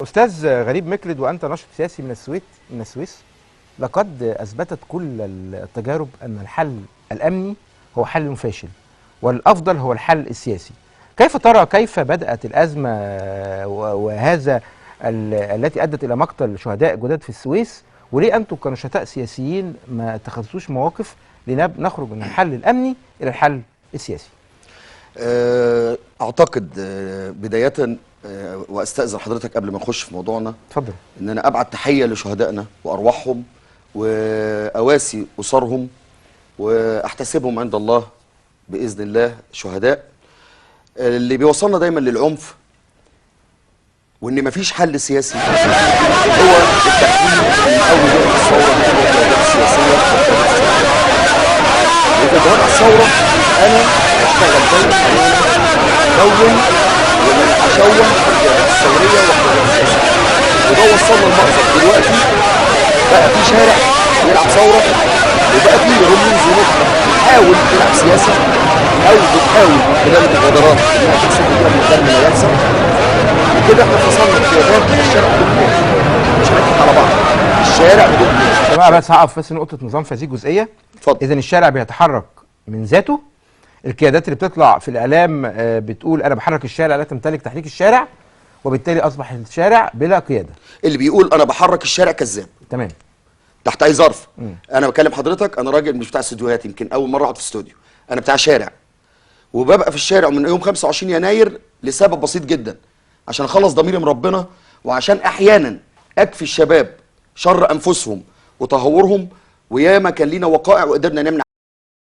أستاذ غريب مقلد، وأنت ناشط سياسي من السويس، لقد أثبتت كل التجارب أن الحل الأمني هو حل فاشل والأفضل هو الحل السياسي. كيف ترى كيف بدأت الأزمة وهذا التي أدت إلى مقتل شهداء جداد في السويس؟ وليه أنتم كنشطاء سياسيين ما اتخذتوش مواقف لنخرج من الحل الأمني إلى الحل السياسي؟ أعتقد بداية، وأستأذن حضرتك قبل ما نخش في موضوعنا، اتفضل، إن أنا أبعت تحية لشهدائنا وأرواحهم وأواسي أسرهم وأحتسبهم عند الله بإذن الله شهداء. اللي بيوصلنا دايما للعنف وإن مفيش حل سياسي هو التحويل من أول يوم الثورة للقيادات السياسية. وفي إجراء الثورة أنا بشتغل دايما إن أنا أكون وإن أنا أشوه القيادات الثورية والقيادات السياسية، وده وصلنا لمأزق دلوقتي. بقى في شارع بيلعب ثورة، وبقى في رموز ونخبة بتحاول تلعب سياسة أو بتحاول من خلال المبادرات إنها تكسب بيها من غير ما يحصل. وكده احنا فصلنا القيادات، الشارع بدون قيادة، مش هنضحك على بعض، الشارع بدون قيادة. تمام، بس هقف بس نقطة نظام في هذه الجزئية. اتفضل. إذا الشارع بيتحرك من ذاته، القيادات اللي بتطلع في الإعلام بتقول أنا بحرك الشارع لا تمتلك تحريك الشارع، وبالتالي أصبح الشارع بلا قيادة. اللي بيقول أنا بحرك الشارع كذاب. تمام. تحت أي ظرف. أنا بكلم حضرتك، أنا راجل مش بتاع استوديوهات، يمكن أول مرة أقعد في استوديو، أنا بتاع شارع، وببقى في الشارع من يوم 25 يناير لسبب بسيط جدا، عشان أخلص ضميري من ربنا، وعشان أحيانا أكفي الشباب شر أنفسهم وتهورهم، وياما كان لينا وقائع وقدرنا نمنع